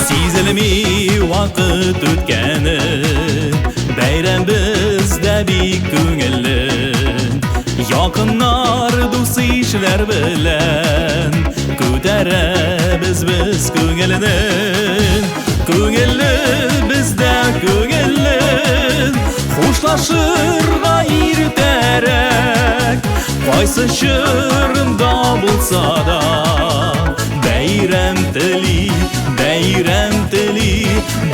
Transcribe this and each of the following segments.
Сизелми вакыт үткәне, бәйрәм бездә бик күңелле. Якыннар, дус ишләр белән күтәрәбез без күңелне. Күңелле бездә, күңелле, хушлашырга иртәрәк. Кайсы чорында булса да, бәйрәм тели, бәйрәм тели,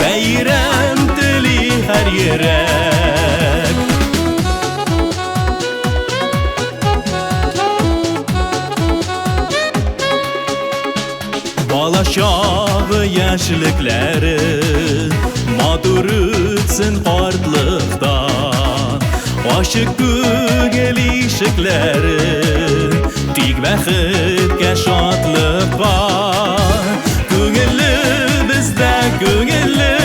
бәйрәм тели һәр йөрәк. Бала чагы, яшьлекләре матур үтсен картлыкта. Ачык күңел ишекләре тик бәхеткә, шатлыкка. Күңелле бездә, күңелле,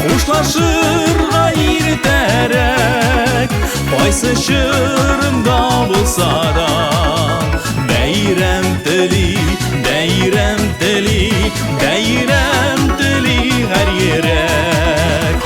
хушлашырга иртәрәк. Кайсы чорында булса да, бәйрәм тели, бәйрәм тели, бәйрәм тели һәр йөрәк.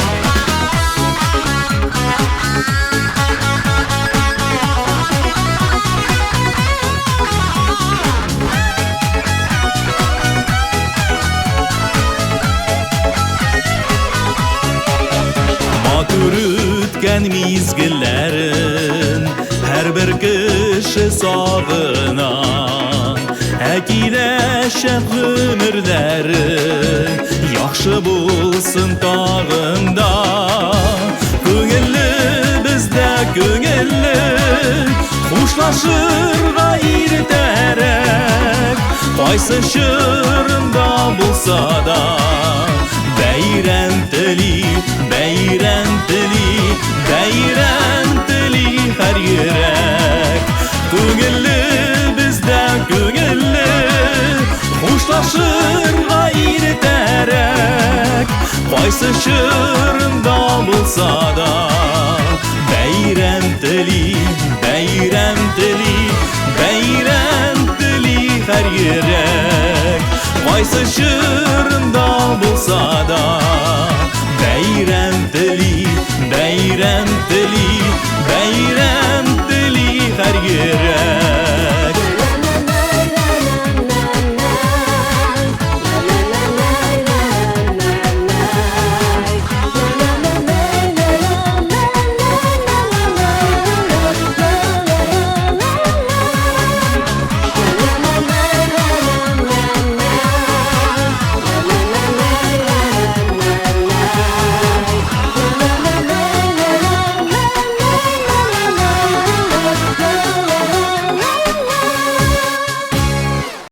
Матур үткән мизгелләрен һәрбер кеше сагына. Ә киләчәк гомерләре яхшы булсын тагын да. Күңелле бездә, күңелле, хушлашырга иртәрәк. Кайсы чорында булса да, бәйрәм тели, бәйрәм тели, бәйрәм тели һәр йөрәк. Күңелле бездә, күңелле, хушлашырга иртәрәк. Кайсы чорында булса да, бәйрәм тели, бәйрәм тели, бәйрәм тели һәр йөрәк. Кайсы чорында булса да, бәйрәм тели, бәйрәм тели.